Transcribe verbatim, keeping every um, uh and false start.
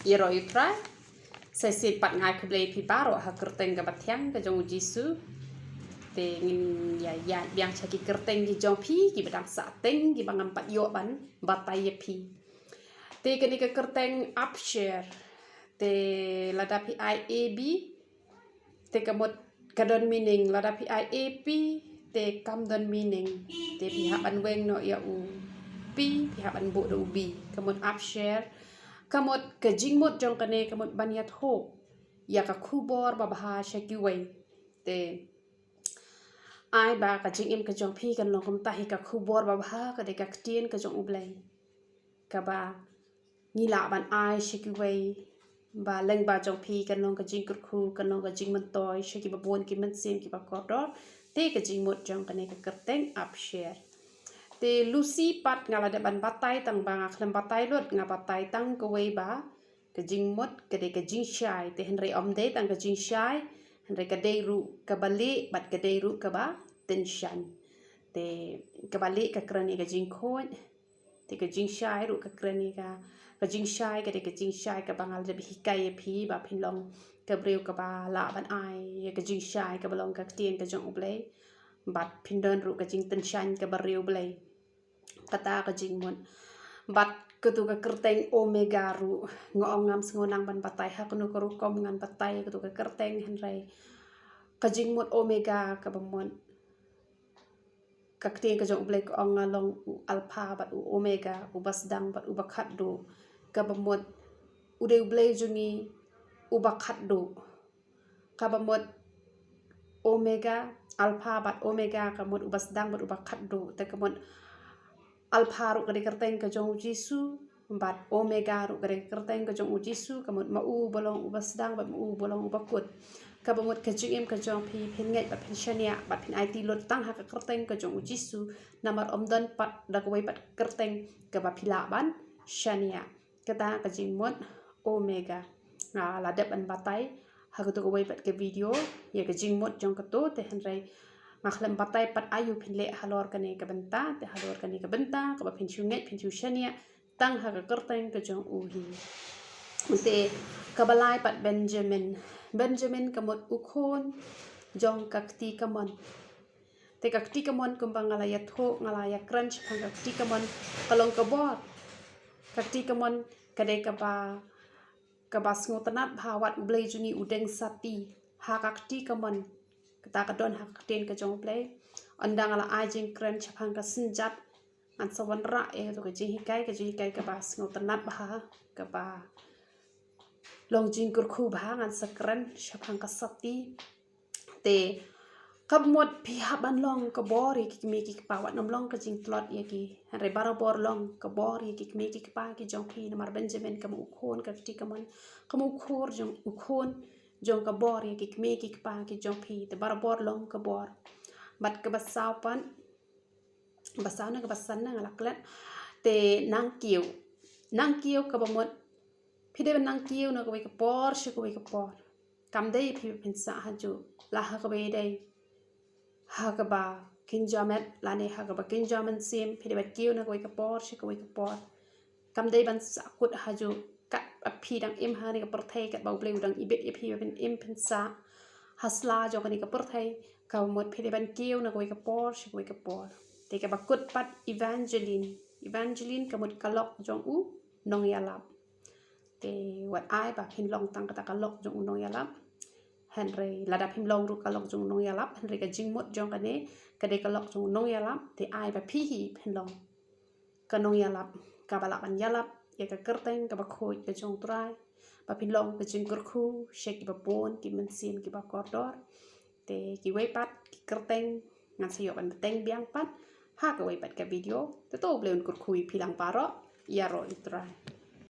Ïaroh ïa u Trai. Sa shisien pat nga ai khublei ïa phi baroh ha ka kyrteng kaba thiang ka jong u Jisu. Te ngin ïa ïaid biang sha ki kyrteng ki jong phi kiba dang sah teng kiba ngam pat ïoh ban batai ïa phi. Te kane ka kyrteng Absher. Te lada phi ai A B te ka mut ka don meaning, lada phi ai A P te kam don meaning. Te phi hap ban weng noh ïa u P, phi hap ban buh da u B. Ka mut Absher, ka mut ka jingmut jong kane ka mut ban ïathuh ïa ka khubor babha sha kiwei. Te ai ba ka jingim ka jong phi kan long kumta hi, ka khubor babha ka dei ka ktien ka jong U Blei kaba ngi lah ban ai sha kiwei, ba lyngba jong phi kan long ka jingkyrkhu, kan long ka jingmyntoi sha kiba bun ki mynsiem kiba kordor. Te ka jingmut jong kane ka kyrteng Absher. Te Lucy pat nga la dep ban batai, tang ba nga khlem batai lut, nga batai tang kawei ba ka jingmut ka dei ka jingshai. Te hynrei ym dei tang ka jingshai, hynrei ka dei ruh kaba lieh bad ka dei ruh kaba tyngshaiñ. Te kaba lieh ka kren ïa ka jingkhuid. Te ka jingshai ruh ka kren ïa ka, ka jingshai ka dei ka jingshai kaba nga la dep hikai ïa phi ba phin long ka briew kaba lah ban ai ïa ka jingshai kaba long ka ktien ka jong U Blei. Bad phin don ruh ka jingtyngshaiñ kaba riewblei. Kata ka jingmut. Bad katu ka kyrteng Omega ruh nga ong ngam sngew nang ban batai ha kano ka rukom, ngan batai katu ka kyrteng, hynrei ka jingmut Omega kaba mut ka ktien ka jong U Blei ka ong, nga long u Alpha bad u Omega, uba sdang bad uba khatduh. Kaba mut u dei U Blei jong ngi uba khatduh. Kaba mut Omega, Alpha bad Omega, ka mut uba sdang bad uba khatduh. Te ka mut Alpha ruh ka dei kyrteng ka jong U Jisu, bad Omega ruh ka dei kyrteng ka jong U Jisu, ka mut ma u ba long uba sdang bad ma u ba long uba kut. Kaba mut ka jingim ka jong phi, phin ngeit bad phin shaniah bad phin aiti lut tang ha ka kyrteng ka jong U Jisu, namar ym don pat da kawei pat kyrteng kaba phi lah ban shaniah. Kata ka jingmut Omega. Nga la dep ban batai ha katu kawei pat ka video ïa ka jingmut jong katu, te hynrei nga khlem batai pat aïu phin leh halor kane ka bynta. Te halor kane ka bynta kaba phin shu ngeit, phin shu shaniah tang ha ka kyrteng ka jong U hi. Te kaba lai pat Benjamin. Benjamin ka mut u khun jong ka kti kamon. Te ka kti kamon kumba nga la ïathuh, nga la ïakren shaphang ka kti kamon, ka long ka bor. Ka kti kamon ka dei kaba, kaba sngewtynnad bha, wat U Blei jong ngi u deng sati ha ka kti kamon. Kata ka don ha ka ktien ka jong U Blei. Ynda nga la ai jingkren shaphang ka synjat, ngan sa wanrah ïa katu ka jinghikai, ka jinghikai kaba sngewtynnad bha, kaba long jingkyrkhu bha, ngan sa kren shaphang ka sati. Te kaba mut phi hap ban long ka bor ïa ki kmie ki kpa, wat nym long ka jingtlot ïa ki. Hynrei barabor long ka bor ïa ki kmie ki kpa ki jong phi, namar Benjamin ka mut u khun ka kti kamon, ka mut u khun jong, u khun jong ka bor ïa ki kmie ki kpa ki jong phi. Te barabor long ka bor. Bad kaba saw pat, ba saw ne kaba san ne nga la klet. Te nangkiew. Nangkiew kaba mut phi dei ban nangkiew na kawei ka por sha kawei ka por. Kam dei phi ba phin sah hajuh, la ha kaba ïadei ha kaba kynja met lane ha kaba kynja mynsiem, phi dei ban kiew na kawei ka por sha kawei ka por. Kam dei ban sah kut hajuh kat ba phi dang im ha kane ka pyrthei, kat ba U Blei u dang ibit ïa phi ba phin im phin sah ha sla jong kane ka pyrthei. Kaba mut phi dei ban kiew na kawei ka por sha kawei ka por. Te kaba kut pat Evangeline. Evangeline ka mut ka lok jong u nongïalap. Te wat ai ba phin long tang kata ka lok jong u nongïalap. Hynrei lada phim long ruh ka lok jong u nongïalap, hynrei ka jingmut jong kane ka dei ka lok jong u nongïalap, te ai ba phi hi phin long ka nongïalap kaba lah ban ïalap ïa ka kyrteng kaba khuid ka jong U Trai, ba phin long ka jingkyrkhu sha kiba bun ki mynsiem kiba kordor. Te kiwei pat ki kyrteng ngan sa ïoh ban bteng biang pat ha kawei pat ka video. Te to U Blei un kyrkhu ïa phi lang baroh. Ïaroh ïa U Trai.